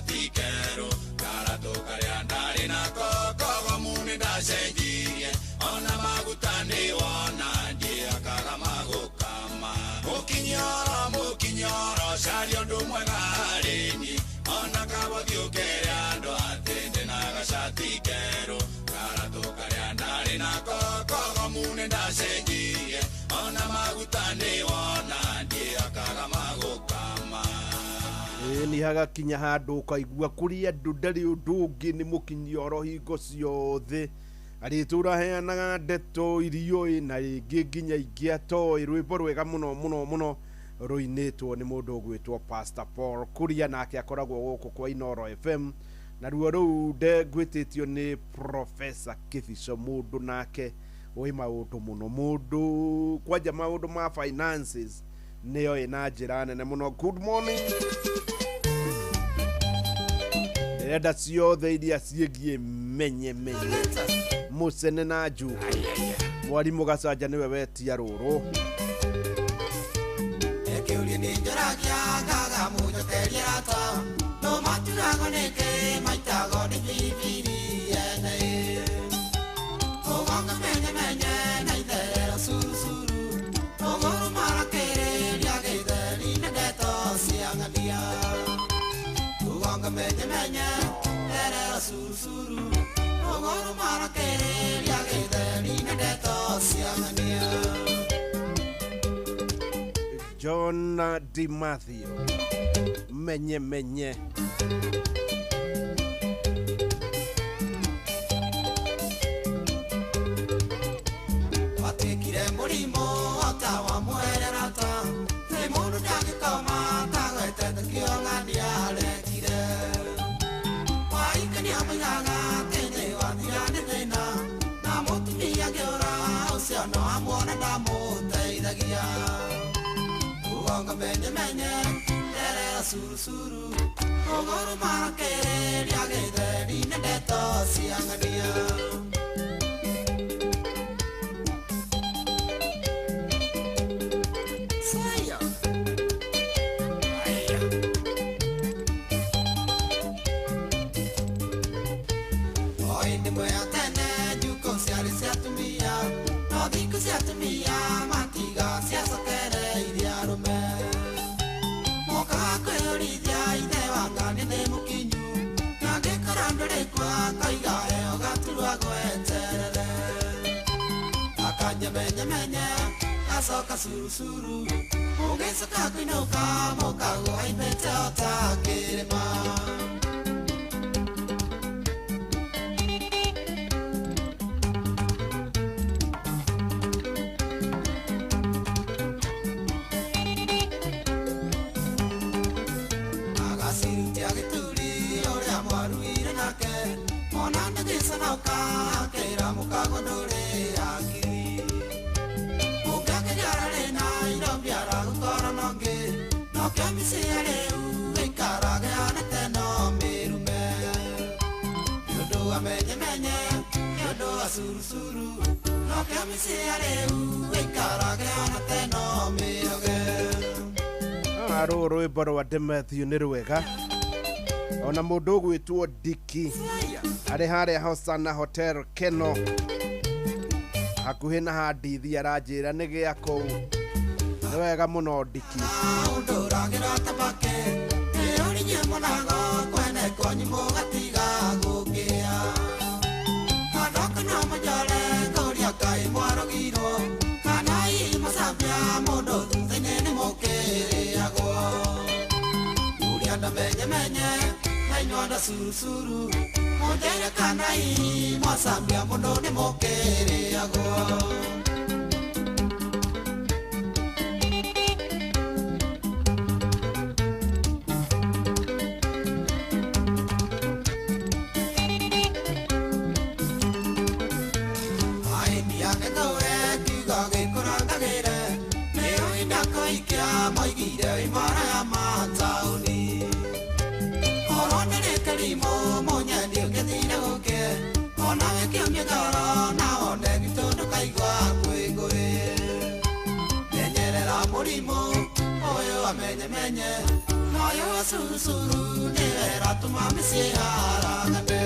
gacati kerũ karatũ karĩa ndarĩ nako kogomu nĩ ndacenjirie ona maguta nĩ wona ndiakaga magũkama mũkinyoro mũkinyoro caria ũndũ mwega harĩ niĩ ona kabothiũ kere andũ atĩ ndĩna gacati kerũ karatũ karĩa ndarĩ nako kogomu nĩ ndacenjirie ona maguta nĩ wona ndiakaga magũkama. Nĩ hagakinya handũ ũkaigua kũrĩ andũ ndarĩ ũndũ ũngĩ nĩ mũkinyoro hingo ciothe arĩtũra heanaga ndeto irio na rĩngĩ nginya ingĩ atoĩ. Rwĩmbo rwega mũno mũno mũno rũinĩtwo nĩ mũndũ ũgwĩtwo Pastor Paul Kuria, nake akoragwo gũkũ kwa Inooro FM. Naruo rũu ngwĩtĩtio nĩ Professor Kibico, mũndũ nake wĩ maũndũ mũno, mũndũ kwanja maũndũ ma finances nĩoĩ na njĩra nene mũno. Good morning. Ndĩrenda ciothe iria ciĩgiĩ menye menye mũcene na njuku. Mwarimũ Gacanja nĩwe wetia rũrũ. Kĩũria nĩ njoragia ngaga mũnjokeria rata no maturagwo nĩkĩ maitagwo nĩ biribiri ene ũgonga menye menye na itherero curucuru ũgũrũ marakĩrĩria gĩtheri na ndeto cia ng'ania ũgonga menye menye therero curucuru ũgũrũ marakĩrĩria gĩtheri na ndeto cia ng'ania. John Di Mathew menye menye. Watikire mũrimũ ota wa mwererata nĩ mũndũ ndangĩkoma tagwetete kĩo ng'ania arekire waikania moigaga atĩ nĩ wathira nĩ thĩna na mũtumia ngĩũra ũcio no amuona ndamũteithagia. Ugonga menye menye terera curucuru ũgũrũ marakĩrĩria gĩtheri na ndeto cia ng'ania. Saya. Aya. O hĩndĩ ĩmwe ya tene njuko ciarĩ cia atumia no thikũ cia atumia matiga ciacokereirie arũme mokaga kwĩyũrithia ithe wanga nĩ thĩ mũkinyu na angĩkora ndũrĩ kuo akoiga ĩyo gaturwa gweterere akanyemenyemenye gacoka curucuru ũgĩcoka kũinũka mũkagwo haimbĩte o ta kĩrĩma. Agacirutia gĩturi ũrĩa mwaruire nake mona ndagĩconoka akĩra mũkagwo ndũrĩ hakiri ũngĩakĩgera rĩna indo mbiara gũkorwo na ũngĩ nokĩo mĩciĩ ya rĩu ĩikarage hana teno mĩrume nĩ ũndũ wa menyemenye nĩ ũndũ wa curucuru nokĩo mĩciĩ ya rĩu ĩikarage hana teno mĩroge. Rũrũ rwĩmbo rwa Di Mathew nĩ rwega ona mũndũ ũgwĩtwo Diki arĩ harĩa Hosana Hotel Keno hakuhĩ na handithi aranjĩra nĩ gĩa kũu. Nĩ wega mũno Diki. Ũndũragĩra tabake nĩũrinye mũnago kwene kwanyu mũgatiga gũkĩa andũ no manjore ngũria kaĩ mwarogirwo kana hihi macambia mũndũ thutha-inĩ nĩ mũkĩrĩagwo ũrĩa ndamenyemenye na inyua nda curucuru mũnjĩre kana hihi mwacambia mũndũ nĩ mũkĩrĩagwo. Moigire imara ya mataũni korwo ndĩrĩ kĩrimũ mũnyendi ũngĩthire gũkĩ ona wĩkĩũmie ngoro na wone gitũ ndũkaigua kwĩngũĩ menyerera mũrimũ ũyũ amenyemenye na ũyũ wa curucuru nĩ wera tũma Kuma mĩciĩ haragate.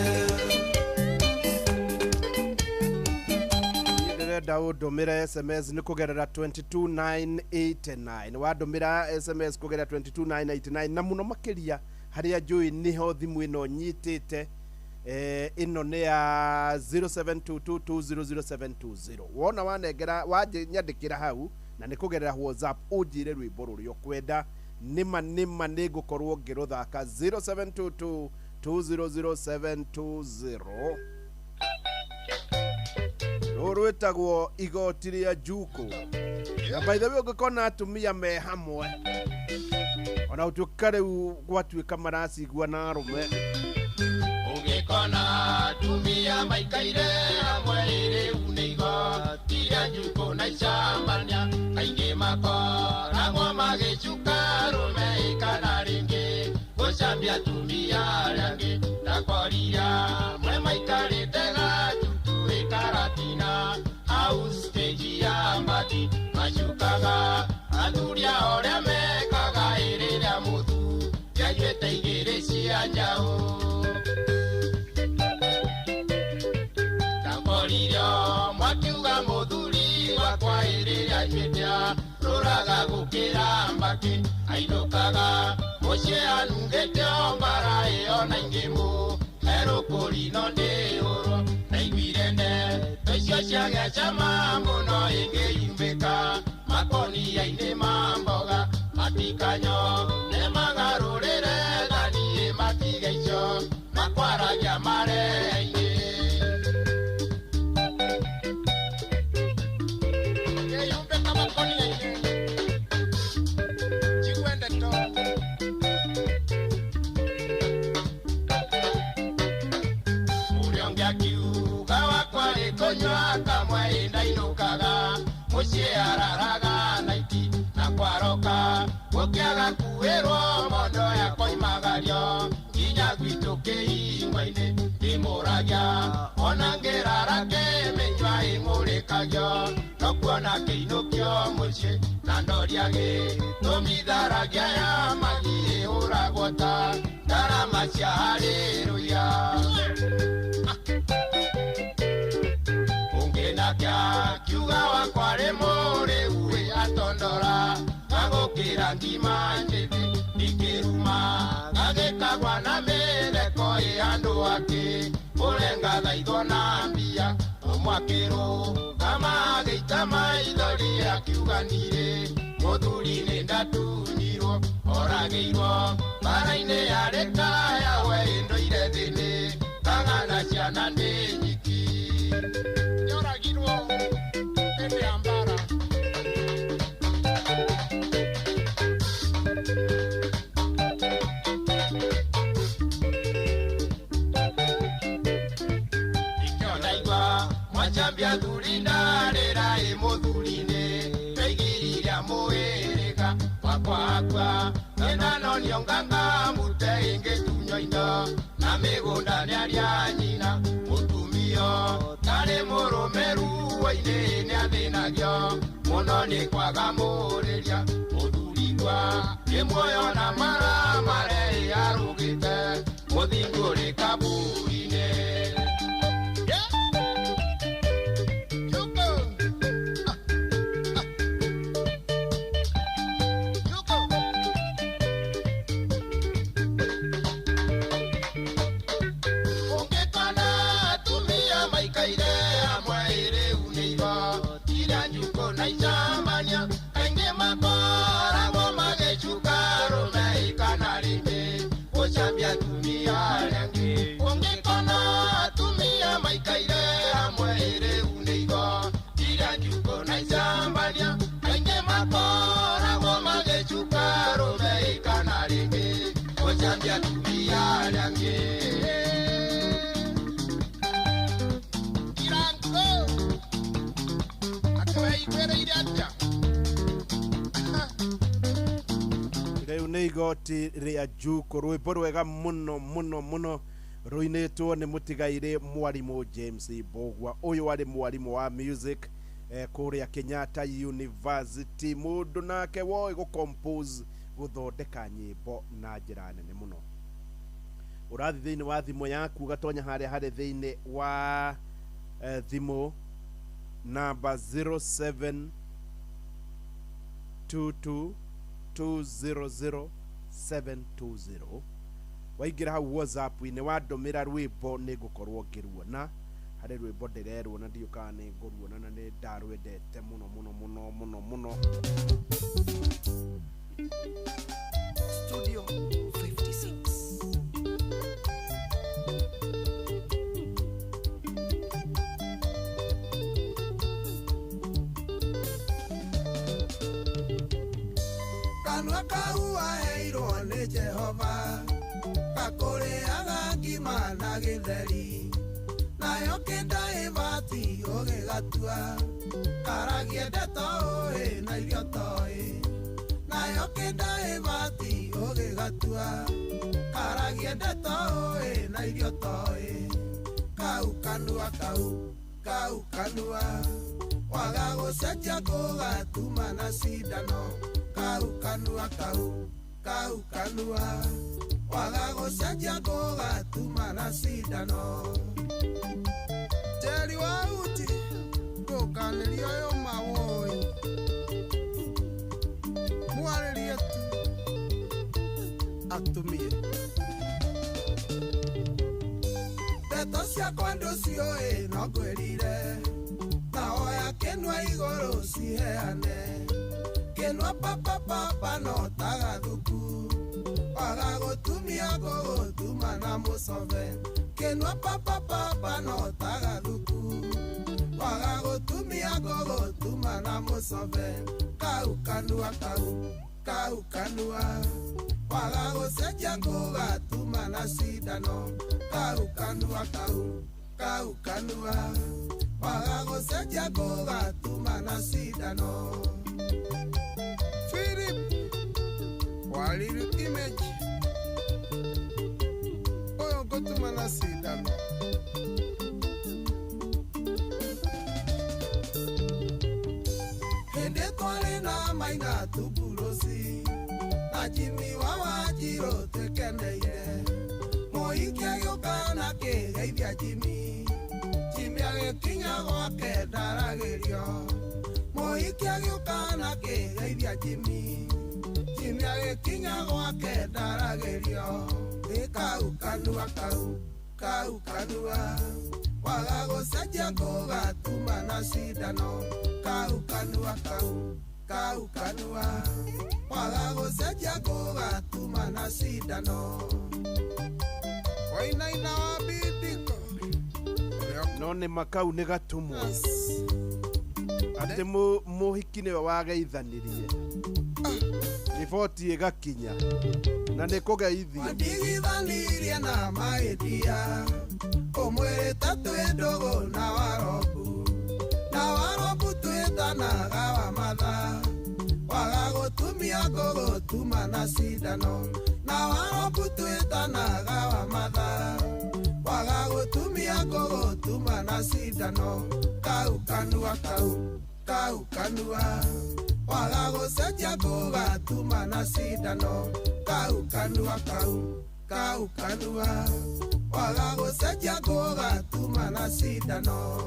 Niĩ ndĩrenda ũndũmĩre SMS nĩ kũgerera 22989. Wandũmĩra SMS kũgerera 22989, na mũno makĩria harĩa njũĩ nĩho thimũ ĩno nyitĩte, ĩno nĩ ya 0722200720. Wona wanengera wanyandĩkĩra hau na nĩ kũgerera WhatsApp, ũnjĩre rwĩmbo rũrĩa ũkwenda, nĩma nĩma nĩ ngũkorwo ngĩrũthaka. 0722200720. Rũrũ rwĩtagwo Igoti rĩa Njukũ. Na by the way, ũngĩkona atumia me hamwe, ona gũtuĩka rĩu gwatuĩka maracigua na arũme. Ũngĩkona atumia maikaire hamwe, rĩu nĩ igoti rĩa njukũ na icambania, kaingĩ makoragwo magĩcuka arũme kana rĩngĩ gũcambia atumia arĩa angĩ. Ndakorire amwe maikarĩte gatutu ĩkaratina hau stage ya mbati, macukaga athuri a ũrĩa mekaga ĩrĩrĩa mũthuri anyuĩte igĩrĩ cia njaũ. Ndakorire mwakiuga mũthuri wakwa ĩrĩrĩa anyuĩte rũraga gũkĩra mbakĩ, ainũkaga mũciĩ anungĩte o mbara ĩyo na ingĩ mũ herũkũri no ndĩũrwo. Ndaiguire ndeto icio ciagĩa cama mũno ĩngĩyumbĩka makonia-inĩ ma mboga, matikanyo nĩ magarũrĩre thaniĩ matige icio makwaragia marehe-inĩ. Ngĩyumbĩka makonia-inĩ njigue ndeto. Ũrĩa ũngĩ akiuga wakwa ĩkũnyua kamwe ĩndainũkaga mũciĩ araraga naiti, na kwaroka gũkĩaga kuĩrwo mondo yakoimagario nginya gwitũ kĩhingwa-inĩ. Ndĩmũragia ona ngĩrara kĩmĩnyua ĩng'ũrĩkagio no kuona kĩinũkio mũciĩ, na ndoriagĩ tũmitharagia ya magi ĩhũragwo ta ndarama cia harĩrũya. Ũngĩ nake akiuga wakwa rĩ mũrĩu ĩ atondora gagũkĩra ngima njĩthĩ, ndikĩruma gagĩkagwa na mĩtheko ĩ andũ akĩ ũrenga thaithwo na mbia. Ũmwakĩrũ kama agĩita maithori akiuga nirĩ mũthuri nĩ ndatunyirwo oragĩirwo mbara-inĩ yarĩ kaya we ĩndũire thĩnĩ kagana ciana ndĩ nyiki. Nĩoragirwo hĩndĩ ya mbara. Ikĩo ndaigua mwachambia thuri ndarĩra ĩ mũthuri-inĩ twaigiriria mũhĩrĩga wakwa akua nĩndanonio nganga mute ĩngĩtunywo indo na mĩgũnda nĩaria nyina. Mũtumio tarĩ mũrũme ruo-inĩ nĩathĩnagio mũno nĩ kwaga mũrĩria. Mũthuri kwa nĩ muoyo na mara mare arũgĩte mũthingũrĩ kaburi-inĩ. Yuko. Yuko. Ũngĩkona atumia maikaire hamwe rĩu nĩ igoti rĩa njukũ na icambania, kaingĩ makoragwo magĩcuka arũme kana rĩngĩ gũcambia atumia arĩa angĩ. Ũngĩkona atumia maikaire hamwe rĩu nĩ igoti rĩa njukũ na icambania, kaingĩ makoragwo magĩcuka arũme kana rĩngĩ gũcambia atumia arĩa angĩ. Kirango akĩweiguĩrĩire atĩa? Rĩu nĩ Igoti rĩa Njukũ, rwĩmbo rwega mũno mũno mũno rũinĩtwo nĩ mũtigairĩ mwarimũ James Mbũgua. Ũyũ arĩ mwarimũ wa music kũrĩa Kenyatta University, mũndũ nake woĩ gũcompose, gũthondeka nyĩmbo na njĩra nene mũno. Ũrathiĩ thĩinĩ wa thimũ yaku ũgatonya harĩa harĩ thĩinĩ wa thimũ namba 0722200720. Waingĩra hau WhatsApp-inĩ wandũmĩra rwĩmbo nĩ ngũkorwo ngĩruona. Harĩ rwĩmbo ndĩrerwo na ndiũĩ kana nĩ ngũruona na nĩ ndarwendete mũno mũno mũno mũno mũno. Studio 56. Kanua kau waheirwo nĩ Jehova gakũrĩaga ngima na gĩtheri, nayo kĩnda ĩbati ũgĩgatua, karagie ndeto ũĩ na irio toĩ, nayo kĩnda ĩbati ũgĩgatua, karagie ndeto ũĩ na irio toĩ, kau kanua kau kau kanua waga gũcenjia gũgatuma na cindano, kau kanua kau kau kanua waga gũcenjia gũgatuma na cindano. Njeri wa uti ndũkanĩrio ũyũ mawũĩ, mwarĩrie tu atumie. Ndeto ciakwa ndũciũĩ no ngwĩrire, na oya kĩnua igũrũ ciheane, kĩnua papapapa no ta gathuku, waga gũtumia ngũgũtuma na mũcobe, kĩnua papapapa no ta gathuku, waga gũtumia ngũgũtuma na mũcobe, kau kanua kau kau kanua waga gũcenjia ngũgatuma na cindano, kau kanua kau kau kanua waga gũcenjia ngũgatuma na cindano. Philip Waliru image ũyũ ngũtuma na cindano. Hĩndĩ twarĩ na Maina Tuburuci na Jimmy wa Wanjirũ twĩkeneire, mũhiki agĩũka na akĩgeithia Jimmy, Jimmy agĩkinya gwake ndaragĩrio, mũhiki agĩũka na akĩgeithia Jimmy, Jimmy agĩkinya gwake ndaragĩrio, ĩ kau kanua kau kau kanua waga gũcenjia ngũgatuma na cindano, kau kanua kau kau kanua waga gũcenjia ngũgatuma na cindano. Wainaina wa bindiko No nĩ makau nĩ gatumwo atĩ mũhiki nĩwe wageithanirie, riboti ĩgakinya na nĩ kũgeithio. Wandigithanirie na mahĩtia, ũmwĩrĩte twĩ ndũgũ na warobu, na warobu twĩtanaga wa matha, waga gũtumia ngũgũtuma na cindano, na warobu twĩtanaga wa matha, waga gũtumia ngũgũtuma na cindano, kau kanua kau kau kanua waga gũcenjia ngũgatuma na cindano, kau kanua kau kau kanua waga gũcenjia ngũgatuma na cindano.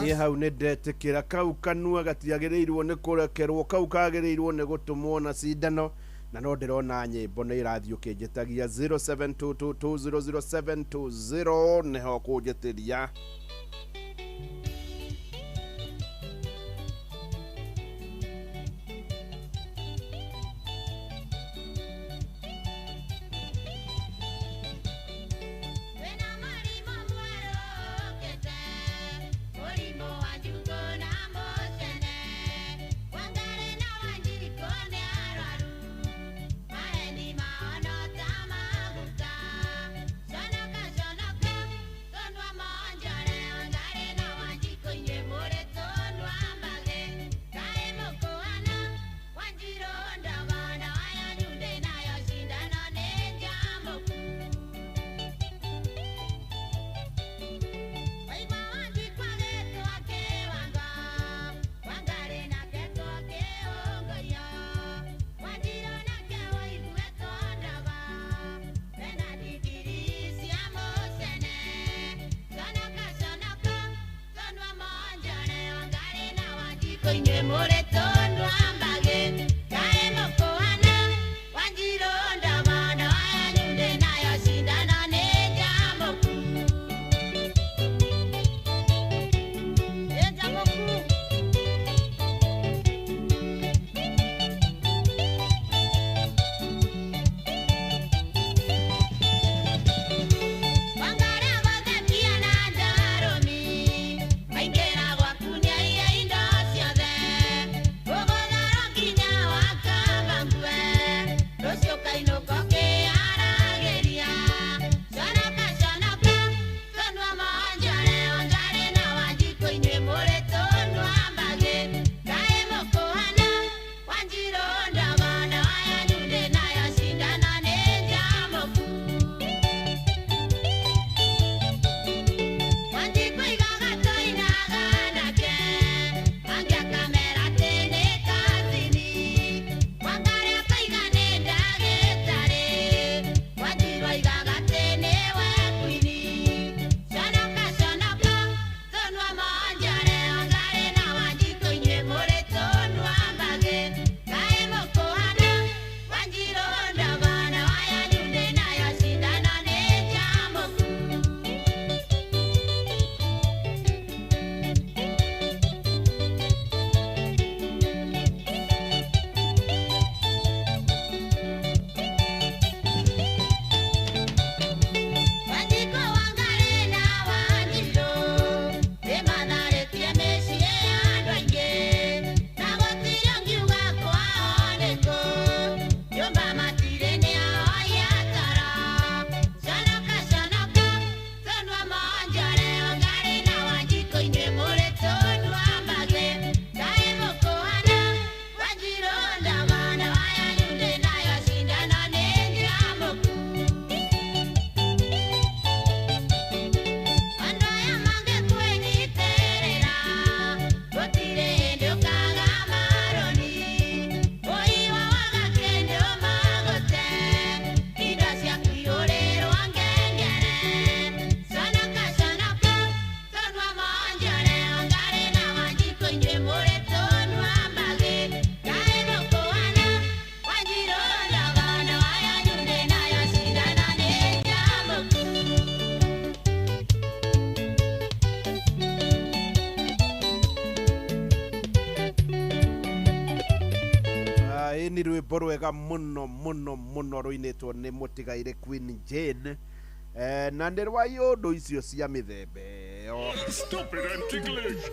Niĩ hau nĩ ndetĩkĩra kau kanua gatiagĩrĩirwo nĩ kũrekerwo, kau kagĩrĩirwo nĩ gũtũmwo na cindano. Na no ndĩrona nyĩmbo nĩ irathiĩ ũkĩnjĩtagia 0722200720 nĩho kũnjĩtĩria. Wena marimo mwerũkĩte, mũrimũ wa njukũ na mũcene, Wangari na Wanjikũ nĩ arwaru, maheni mao no ta maguta. Conoka, conoka, tondũ wa monjore, Wangari. Wanjikũ inyuĩ mũrĩ tũnua mbagĩ kaĩ mũkũhana Wanjirũ ndogo ndawa yanyu ndĩ nayo cindano nĩ njamũku nĩ njamũku. Wangarĩa gũthekia na njarũmi maingĩra gwaku nĩaiya indo ciothe ũgũtharwo nginya wakamba ngue rũciũ kainũka ũkĩaragĩria conoka conoka tũnua monjore Wangarĩ na Wanjikũ inyuĩ mũrĩ tũnua mbagĩ kaĩ mũkũhana Wanjirũ ndogo ndawa yanyu ndĩ nayo cindano nĩ njamũku. Wanjikũ aigaga tũinaga nake angĩ akamera atĩ nĩ kazini Wangarĩ akauga nĩ ndagĩtarĩ Wanjirũ aigaga atĩ nĩwe kuini conoka conoka tũnua monjore Wangarĩ na Wanjikũ inyuĩ mũrĩ tũnua mbagĩ kaĩ mũkũhana Wanjirũ ndogo ndawa yanyu ndĩ nayo cindano nĩ njamũku. Wanjikũ Wangarĩ na Wanjirũ nĩmatharĩtie mĩciĩ ya andũ aingĩ na gũtirĩ ũngiuga kwao nĩkũ nyũmba matirĩ nĩ ahoi a toro conoka conoka tũnua monjore Wangarĩ na Wanjikũ inyuĩ mũrĩ tũnua mbagĩ kaĩ mũkũhana Wanjirũ ndogo ndawa yanyu ndĩ nayo cindano nĩ njamũku. Andũ aya mangĩkwĩnyitĩrĩra gũtirĩ hĩndĩ ũkaga marũni ũiwa waga kĩndũ magũte indo ciaku ihũrĩrwo ngengere conoka conoka tũnua monjore Wangarĩ na Wanjikũ inyuĩ mũrĩ tũnua mbagĩ kaĩ mũkũhana Wanjirũ ndogo ndawa yanyu ndĩ nayo cindano nĩ njamũku. Ĩ nĩ rwĩmbo rwega mũno mũno mũno rũinĩtwo nĩ mũtigairĩ Queen Jane na nĩ rwa iũndũ icio cia mĩthemba ĩyo. Stop it, I'm ticklish.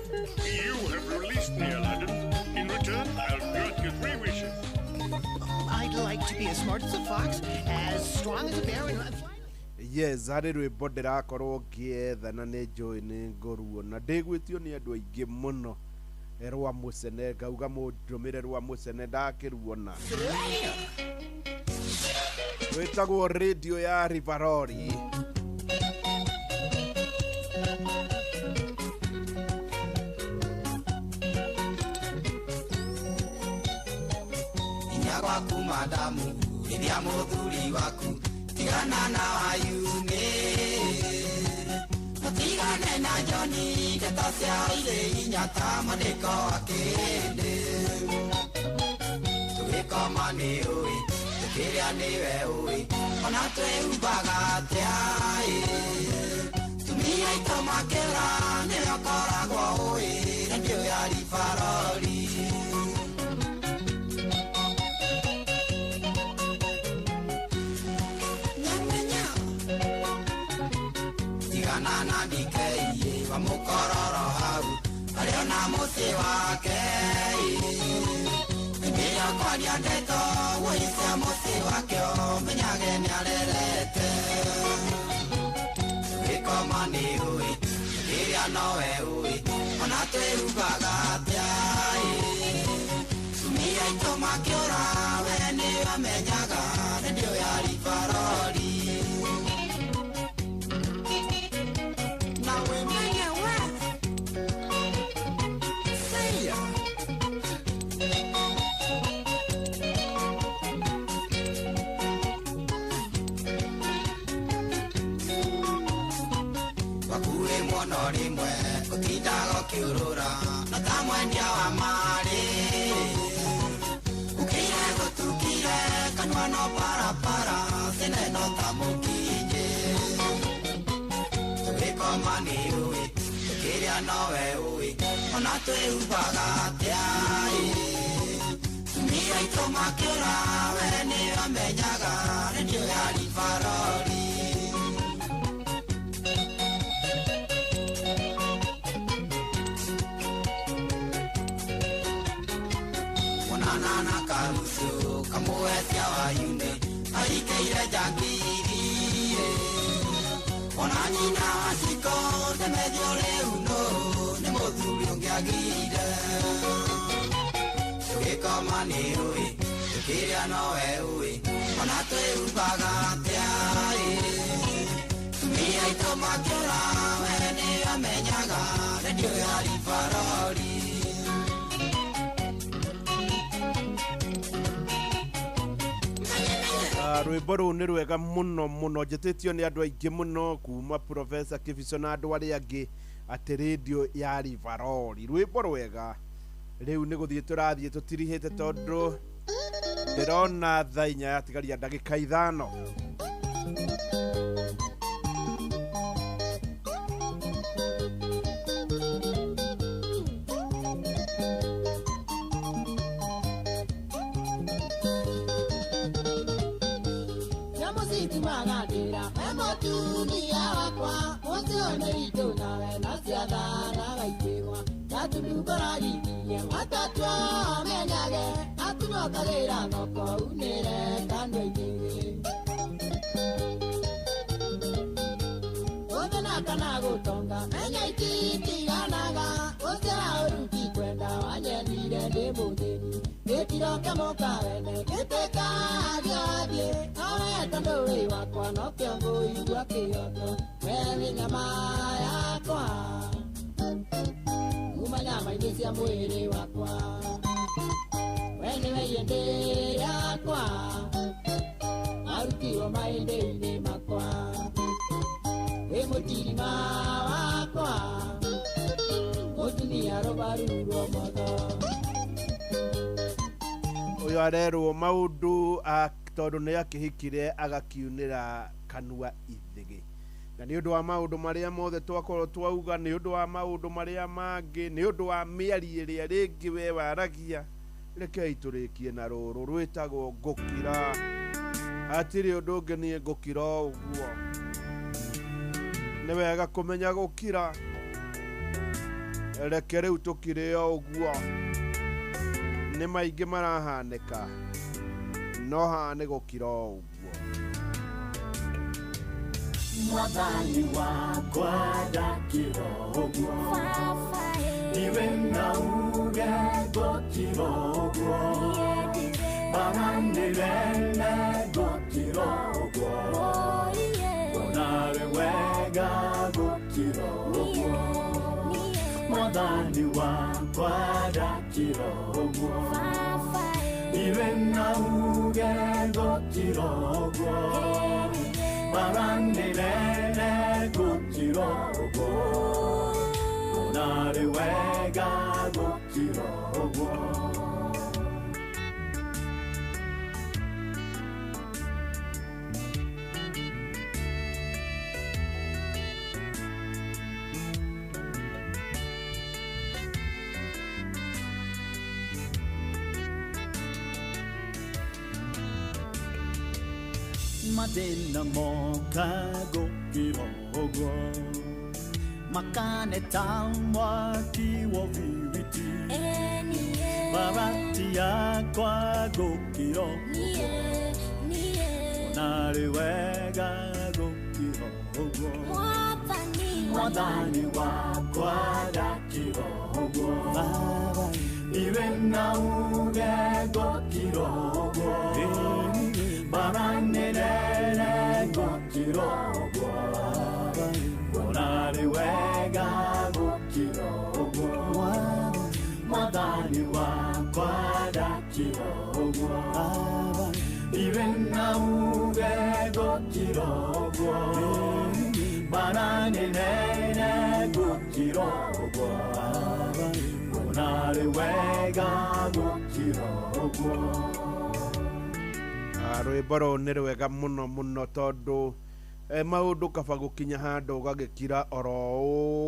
You have released me, Aladdin. In return, I'll grant you 3 wishes. I'd like to be as smart as a fox, as strong as a bear, and fly. Yes, harĩ rwĩmbo ndĩrakorwo ngĩetha na nĩ njũĩ nĩ ngũruona ndĩgwĩtio nĩ andũ aingĩ mũno rwa mũcene ngauga mũndũmĩre rwa mũcene ndakĩruona rwĩtagwo radio ya Rivarori. Inya gwaku madamu ithia muthuri waku tigana na wayune mutigane na Joni ndeto cia irĩ inya ta mandĩko akĩndĩ tũgĩkoma nĩ ũĩ tũkĩrĩa nĩwe ũĩ ona twĩhumbaga atĩa ĩ tumia aitũ makĩra nĩwe ũkoragwo ũĩ rendio ya Rivarori. Tigana na DK wa mũkororo hau arĩ ona mũciĩ wake hĩndĩ ĩrĩa ũkwaria ndeto wũice mũciĩ wake ũmenyage nĩarerete tũgĩkoma nĩ ũĩ tũkĩrĩa nowe ũĩ ona twĩhumbaga atĩa ĩ tumia aitũ makĩũra we nĩwe amenyaga rendio ya Rivarori. Na wĩmenye we Say ya. Wakuĩ muono rĩmwe Ũtindaga ũkĩũrũra na ta mwendia wa marĩ. Ũkĩire gũtukire kanua no parapara tene no ta mũkinyi. Tũgĩkoma nĩ ũĩ tũkĩrĩa nowe ũĩ ona twĩhumbaga atĩa ĩ. Tumia aitũ makĩũra we nĩwe amenyaga redio ya Rivaroli. Monana na karucio kamũetia wa yune arikeire njangiri ĩ. Ona nyina wa Ciko Demetrio rĩu nũ nĩ mũthuri ũngĩagire. Tũgĩkoma nĩ ũĩ tũkĩrĩa nowe ũĩ ona twĩhumbaga atĩa ĩ. Tumia aitũ makĩũra we nĩwe amenyaga redio ya Rivaroli. Rwĩmbo rũu nĩ rwega mũno mũno njĩtĩtio nĩ andũ aingĩ mũno kuma Professor Kibico na andũ arĩa angĩ atĩ rĩndio ya Rivaroli rwĩmbo rwega. Rĩu nĩ gũthiĩ tũrathiĩ tũtirihĩte tondũ ndĩrona thaa inya yatigaria ndagĩka 5. Ũyũ arerwo maũndũ tondũ nĩ akĩhikire agakiunĩra kanua ithĩgĩ. Na nĩ ũndũ wa maũndũ marĩa mothe twakorwo twauga, nĩ ũndũ wa maũndũ marĩa mangĩ, nĩ ũndũ wa mĩario ĩrĩa rĩngĩ we waragia, rekei tũrĩkie na rũrũ rwĩtagwo ngũkira. Hatirĩ ũndũ ũngĩ niĩ ngũkira o ũguo. Nĩ wega kũmenya gũkira. Reke rĩu tũkire o ũguo. Nĩ maingĩ marahanĩka no haha nĩ gũkira o ũguo. Mwathani wakwa ndakira ũguo, iwe na uge ngũkira ũguo, baranĩrene ngũkira ũguo, onarĩ wega gũkira ũguo. Mwathani wakwa ndakira ũguo, iwe na uge ngũkira ũguo, baranĩrene gũkira ũguo, onarĩ wega gũkira ũguo. Mathĩna moka gũkira ũguo, makane ta mwaki wa biriti, barati yakwa gũkira ũguo, onarĩ wega gũkira ũguo. Mwathani wakwa ndakira ũguo, iwe na uge gũkira ũguo, baranĩrene gũkira ũguo, onarĩ wega gũkira ũguo. Mwathani wakwa ndakira ũguo, iwe na uge gũkira ũguo, baranĩrene gũkira ũguo. ũguo Nguona arĩ wega gũkira ũguo. Rwĩmbo rũu nĩ rwega mũno mũno tondũ maũndũ kaba gũkinya handũ ũgagĩkira oro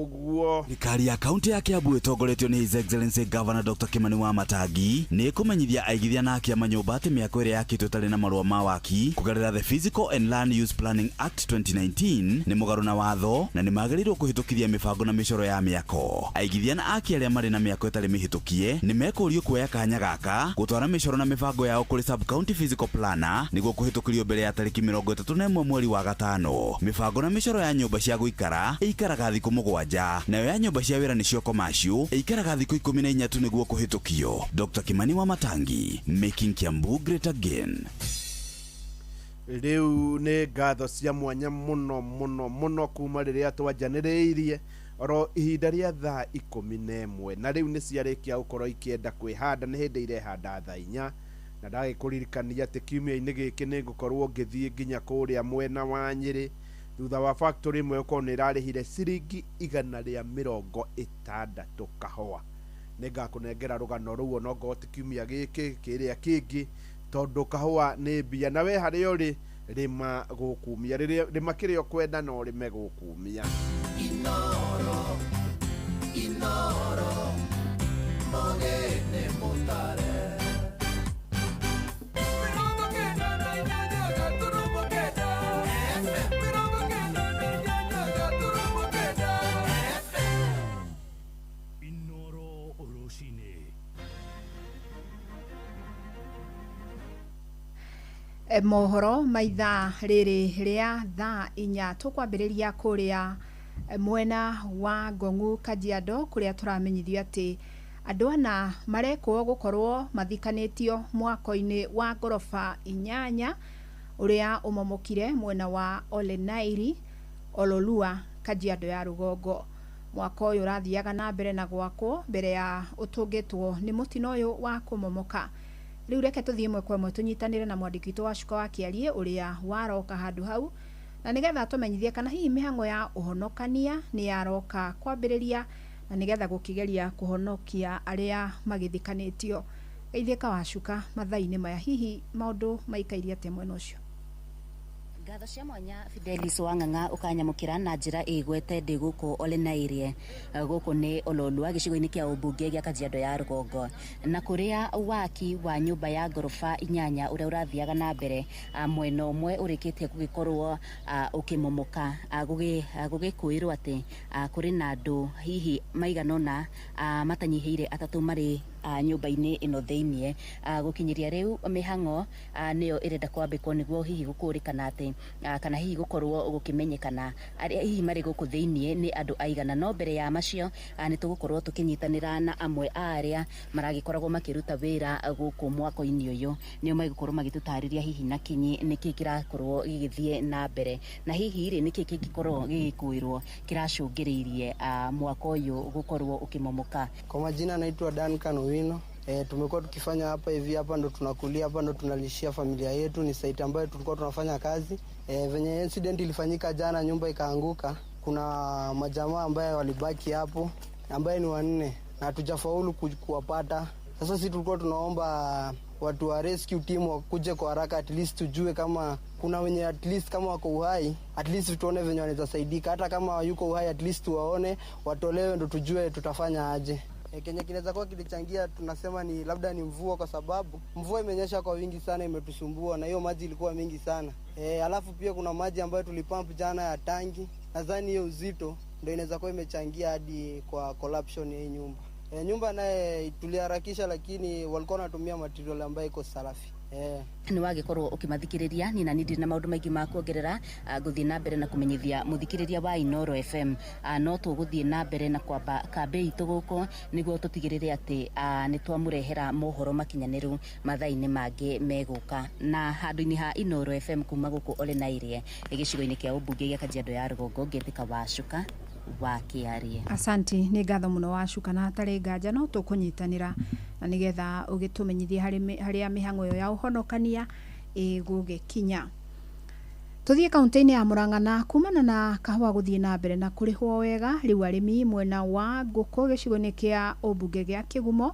ũguo. Thirikari ya kaunti ya Kiambu ĩtongoretio nĩ His Excellency Governor Dr. Kimani Wamatangi nĩ ĩkũmenyithia aigithia na akia manyũmba atĩ mĩako ĩrĩa yakĩtwo ĩtarĩ na marũa ma waki kũgerera the Physical and Land Use Planning Act 2019 nĩ mũgarũ na watho na nĩ magĩrĩirwo kũhĩtũkithia mĩbango na mĩcoro ya mĩako. Aigithia na aki arĩa marĩ na mĩako ĩtarĩ mĩhĩtũkie nĩ mekũrio kuoya kanya gaka gũtwara mĩcoro na mĩbango yao kũrĩ sub county physical planner nĩguo kũhĩtũkĩrio mbere ya tarĩki 31 mweri wa gatano. Mĩbango na mĩcoro ya nyũmba cia gũikara ĩikaraga thikũ 7, nayo ya nyũmba cia wĩra nĩcio commercial ĩikaraga thikũ 14 tu nĩguo kũhĩtũkio. Dr. Kimani Wamatangi, making Kiambu great again. Rĩu nĩ ngatho cia mwanya mũno mũno mũno kuma rĩrĩa twanjanĩrĩirie oro ihinda rĩa thaa 11, na rĩu nĩ ciarĩkia gũkorwo ikĩenda kwĩhanda, nĩ hĩndĩ irehanda thaa 4, na ndagĩkũririkania atĩ kiumia-inĩ gĩkĩ nĩ ngũkorwo ngĩthiĩ nginya kũrĩa mwena wa Nyĩrĩ thutha wa factory ĩmwe gũkorwo nĩ ĩrarĩhire ciringi 160 kahũa. Nĩ ngakũnengera rũgano rũu onokorwo ti kiumia gĩkĩ kĩrĩa kĩngĩ, tondũ kahũa nĩ mbia, na we harĩa ũrĩ rĩma gũkumia, rĩma kĩrĩa ũkwenda na ũrĩme gũkumia. Inoro, inoro, mogene mutare. Mohoro maitha rĩrĩ rĩa thaa 4 tũkwambĩrĩria kũrĩa mwena wa Ngong'u Kajiado kũrĩa tũramenyithio atĩ andũ ana marekwo gũkorwo mathikanĩtio mwako-inĩ wa ngoroba 8 ũrĩa ũmomokire mwena wa Olenairi Ololua Kajiado ya rũgongo. Mwako ũyũ ũrathiaga na mbere na gwakwo mbere ya ũtũngĩtwo nĩ mũtino ũyũ wa kũmomoka. Rĩu reke tũthiĩ ĩmwe kwa ĩmwe tũnyitanĩre na mwandĩki witũ wa Cuka wa Kĩarie ũrĩa waroka handũ hau, na nĩgetha tũmenyithie kana hihi mĩhang'o ya ũhonokania nĩ yaroka kwambĩrĩria na nĩgetha gũkĩgeria kũhonokia arĩa magĩthikanĩtio. Geithĩka wa Cuka mathaa-inĩ maya, hihi maũndũ maikairie atĩa mwena ũcio? Ngatho cia mwanya Fidelis Wang'ang'a ũkanyamũkĩra na njĩra ĩgwete ndĩ gũkũ Olenaire, gũkũ nĩ Ololua gĩcigo-inĩ kĩa ũmbunge gĩa Kajiado ya rũgongo, na kũrĩa waki wa nyũmba ya ngoroba 8 ũrĩa ũrathiaga na mbere mwena ũmwe ũrĩkĩtie gũgĩkorwo ũkĩmomoka, gũgĩkũĩrwo atĩ kũrĩ na andũ hihi maigana ũna matanyihĩire 3 marĩ nyũmba-inĩ ĩno thĩiniĩ. Gũkinyĩria rĩu mĩhang'o nĩyo ĩrenda kwambĩkwo nĩguo hihi gũkũrĩkana atĩ kana hihi gũkorwo gũkĩmenyekana arĩa hihi marĩ gũkũ thĩiniĩ nĩ andũ aigana. No mbere ya macio nĩ tũgũkorwo tũkĩnyitanĩra na amwe a arĩa maragĩkoragwo makĩruta wĩra gũkũ mwako-inĩ ũyũ, nĩo magĩkorwo magĩtũtarĩria hihi na kinyi nĩkĩ kĩrakorwo gĩgĩthiĩ na mbere, na hihi rĩ nĩkĩ kĩngĩkorwo gĩgĩkũĩrwo kĩracũngĩrĩirie mwako ũyũ gũkorwo ũkĩmomoka. Kwa majina naitwa Duncan Owino. Tumekuwa tukifanya hapa hivi, hapa ndo tunakulia, hapa ndo tunalishia familia yetu. Ni site ambayo tulikuwa tunafanya kazi. Venye incident ilifanyika jana, nyumba ikaanguka. Kuna majamaa ambaye walibaki hapo ambaye ni 4 na hatujafaulu kuwapata. Sasa sisi tulikuwa tunaomba watu wa rescue team wakuje kwa haraka, at least tujue kama kuna wenye, at least kama wako uhai, at least tuone venye wanaweza saidika. Hata kama yuko uhai, at least tuwaone, watolewe, ndo tujue tutafanya aje. Kenye kinaweza kuwa kilichangia tunasema ni labda ni mvua, kwa sababu mvua imenyesha kwa wingi sana, imetusumbua na hiyo maji ilikuwa mingi sana. Alafu pia kuna maji ambayo tulipump jana ya tangi. Nadhani hiyo uzito ndio inaweza kuwa imechangia hadi kwa collapse ya hii nyumba. Nyumba naye tuliharakisha, lakini walikuwa wanatumia material ambayo iko safi. Nĩ wagĩkorwo ũkĩmathikĩrĩria ni na nĩ ndirĩ na maũndũ maingĩ ma kuongerera, ngũthiĩ na mbere na kũmenyithia mũthikĩrĩria wa Inoro FM, no tũgũthiĩ na mbere na kwamba kambĩ itũ gũkũ nĩguo tũtigĩrĩre atĩ nĩ twamũrehera mohoro makinyanĩru mathaa-inĩ mangĩ megũka. Na handũ-inĩ ha Inoro FM kuma gũkũ Olenaire gĩcigo-inĩ kĩa ũmbunge gĩa Kajiado ya rũgongo, ngĩtĩka Wacuka wa Kĩarie. Asanti, nĩ ngatho mũno Wacuka, na hatarĩ nganja no tũkũnyitanĩra na nĩgetha ũgĩtũmenyithie harĩa mĩhang'o ĩyo ya ũhonokania ĩgũgĩkinya. Tuthiĩ kaunti-inĩ ya Murang'a na kumana na kahũa gũthiĩ na mbere na kũrĩhwo wega rĩu arĩmi mwena wa ngũkũ gĩcigo-inĩ kĩa ũmbunge gĩa Kĩgumo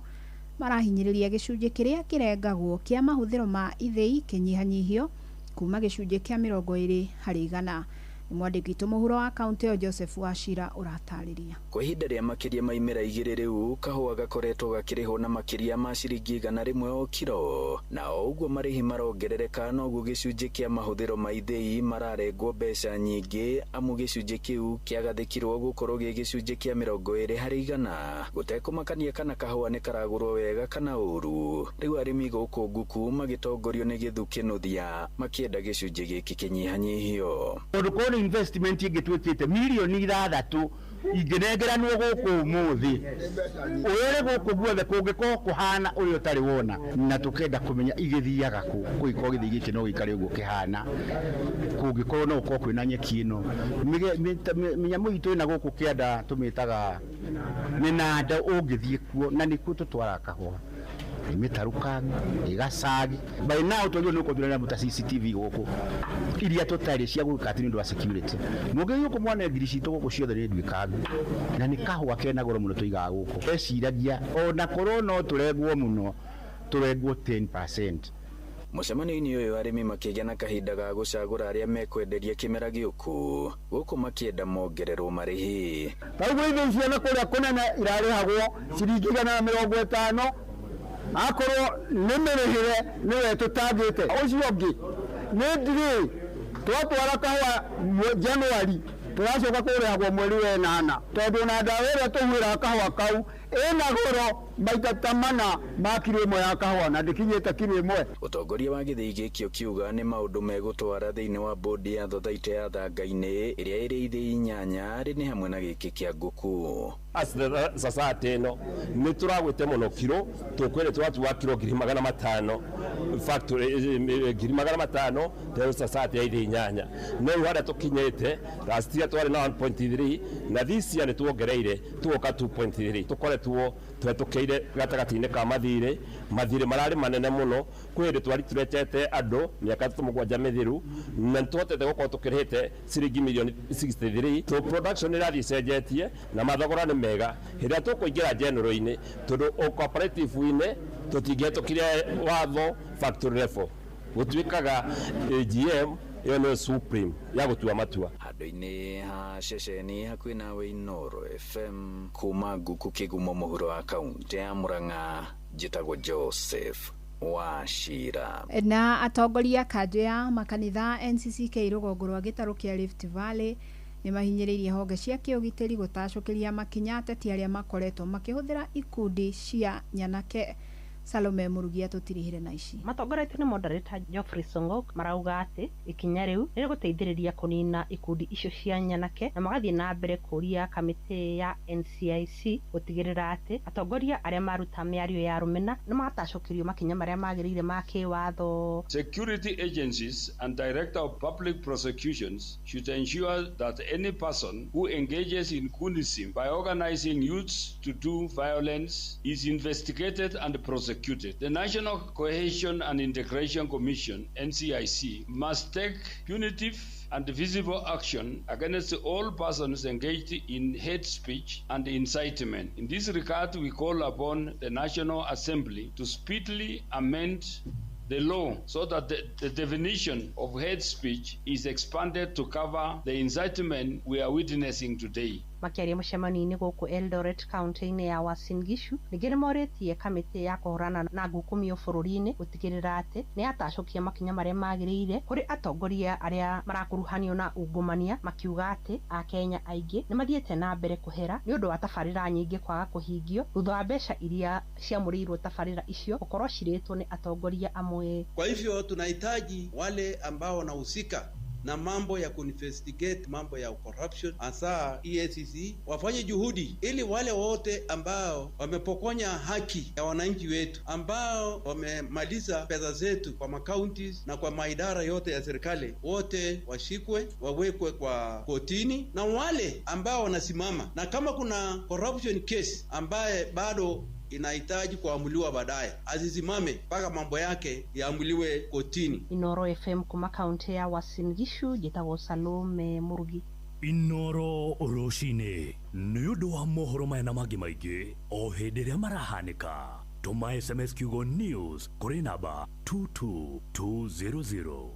marahinyĩrĩria gĩcunjĩ kĩrĩa kĩrengagwo kĩa mahũthĩro ma ithĩi kĩnyihanyihio kuma gĩcunjĩ kĩa 20%. Mwandĩki witũ mũhuro wa kaunti ĩyo Joseph Wachira ũratarĩria. Kwa ihinda rĩa makĩria ma imera 2 rĩu kahũa gakoretwo gakĩrĩhwo na makĩria ma ciringi 100 o kiro, na o ũguo marĩhi marongerereka noguo gĩcunjĩ kĩa mahũthĩro ma ithĩi mararengwo mbeca nyingĩ, amu gĩcunjĩ kĩu kĩagathĩkirwo gũkorwo gĩ gĩcunjĩ kĩa 20% gũtekũmakania kana kahũa nĩ karagũrwo wega kana ũru. Rĩu arĩmi gũkũ Nguku magĩtongorio nĩ Gĩthu Kĩnuthia makĩenda gĩcunjĩ gĩkĩ kĩnyihanyihio. Investment ingĩtuĩkĩte mirioni 6 ingĩnengeranwo gũkũ ũmũthĩ ũrere gũkũ guothe kũngĩkorwo kũhana ũrĩa ũtarĩ wona, na tũkenda kũmenya igĩthiaga kũ kũngĩkorwo gĩthii gĩkĩ no gĩikare ũguo kĩhana, kũngĩkorwo no gũkorwo kwĩna nyeki ĩno mĩnyamũ itũ ĩna gũkũ kĩanda tũmĩtaga mĩnanda, ũngĩthiĩ kuo na nĩkuo tũtwaraga kahũa mĩtarũkangi ĩgacagi by now twagĩrĩirwo nĩ gũkorwo twĩna ta CCTV gũkũ iria tũtarĩ cia gwĩka atĩ nĩ ũndũ wa security. Mũngĩthiĩ gũkũ mwane ngiri citũ gũkũ ciothe nĩ nduĩkangu na nĩ kahũa kena goro mũno tũigaga gũkũ. Eciragia ona korwo no tũrengwo mũno tũrengwo 10%. Mũcemanio-inĩ ũyũ arĩmi makĩgĩa na kahinda ga gũcagũra arĩa mekwenderia kĩmera gĩũku gũkũ makĩenda mongererwo marĩhi. Tarĩu ithĩi ciana kũrĩa kũnene irarĩhagwo ciringi 150 akorwo nĩ mĩrĩhĩre nĩwe tũtangĩte ũcio ũngĩ nĩ ndirĩ twatwara kahũa Januari tũracoka kũrĩhagwo mweri wa 8 tondũ na ndawa ĩrĩa tũhuhĩraga kahũa kau ĩna goro maita ta 4 ma kiro 1 ya kahũa na ndĩkinyĩte kiro 1. Ũtongoria wa gĩthĩi gĩkĩ ũkiuga nĩ maũndũ megũtwara thĩinĩ wa bodi ya thothaitĩ ya Thangainĩ ĩrĩa ĩrĩ ithĩi 8 rĩ nĩ hamwe na gĩkĩ kĩa Ngũkũ. As the society ĩno nĩ tũragwĩte mũno kiro tũkwĩrĩ tũratua kiro 500,000 factory 500,000 tero society ya ithĩi 8 no rĩu harĩa tũkinyĩte last year twarĩ na 1.3 na this year nĩ tuongereire tuoka 2.3 tũkoretwo twetũkĩire gatagatĩ-inĩ ka mathirĩ mararĩ manene mũno kwĩ hĩndĩ twari tũretete andũ mĩaka 7 mĩthiru na nĩtũhotete gũkorwo tũkĩrĩhĩte ciringi mirioni 63 to production ĩrathiĩ ĩcenjetie na mathogora nĩ mega hĩndĩ ĩrĩa tũkũingĩra general-inĩ tondũ cooperative-inĩ tũtingĩhetũkire watho factory level gũtuĩkaga AGM ĩyo nĩyo supreme ya gũtua matua. Handũ-inĩ ha ceceni hakuhĩ nawe Inooro FM kuma Nguku Kĩgumo mũhuro wa kaunti ya Murang'a, njĩtagwo Joseph Wachira. Na atongoria kanjũ ya makanitha NCCK rũgongo rwa gĩtarũ kĩa Rift Valley nĩ mahinyĩrĩirie honge cia kĩũgitĩri gũtacũkĩria makinya ateti arĩa makoretwo makĩhũthĩra ikundi cia nyanake. Salome Murugia tũtirihire na ici. Matongoretio nĩ moderator Geoffrey Songok marauga atĩ ikinya rĩu nĩ rĩgũteithĩrĩria kũnina ikundi icio cia nyanake na magathiĩ na mbere kũria kamĩtĩ ya NCIC gũtigĩrĩra atĩ atongoria arĩa maruta mĩario ya rũmena nĩ matacũkĩrio makinya marĩa magĩrĩire ma kĩwatho. Security agencies and Director of Public Prosecutions should ensure that any person who engages in goonism by organizing youths to do violence is investigated and prosecuted. The National Cohesion and Integration Commission, NCIC, must take punitive and visible action against all persons engaged in hate speech and incitement. In this regard, we call upon the National Assembly to speedily amend the law so that the definition of hate speech is expanded to cover the incitement we are witnessing today. Makĩaria mũcemanio-inĩ gũkũ Eldoret kaunti-inĩ ya Uasin Gishu ningĩ nĩmorĩtie kamĩtĩ ya kũhũrana na ngukumio bũrũri-inĩ gũtigĩrĩra atĩ nĩyatacũkia makinya marĩa magĩrĩire kũrĩ atongoria arĩa marakuruhanio na ungumania, makiuga atĩ akenya aingĩ nĩmathiĩte na mbere kũhera nĩ ũndũ wa tabarĩra nyingĩ kwaga kũhingio thutha wa mbeca iria ciamũrĩirwo tabarĩra icio gũkorwo cirĩtwo nĩ atongoria amwe. Kwa hivyo tunahitaji wale ambao wanahusika na mambo ya kuinvestigate mambo ya corruption, hasa EACC, wafanye juhudi ili wale wote ambao wamepokonya haki ya wananchi wetu, ambao wamemaliza pesa zetu kwa makaunti na kwa maidara yote ya serikali, wote washikwe, wawekwe kwa kotini, na wale ambao wanasimama, na kama kuna corruption case ambaye bado inahitaji kuamuliwa baadaye, asisimame mpaka mambo yake yaamuliwe kotini. Inoro FM kuma kaunti ya Uasin Gishu njĩtagwo Salome Murugi. Inoro rũcinĩ nĩ ũndũ wa mohoro maya na mangĩ maingĩ o hĩndĩ ĩrĩa marahanĩka, tũma SMS kiugo NEWS kũrĩ namba 22200.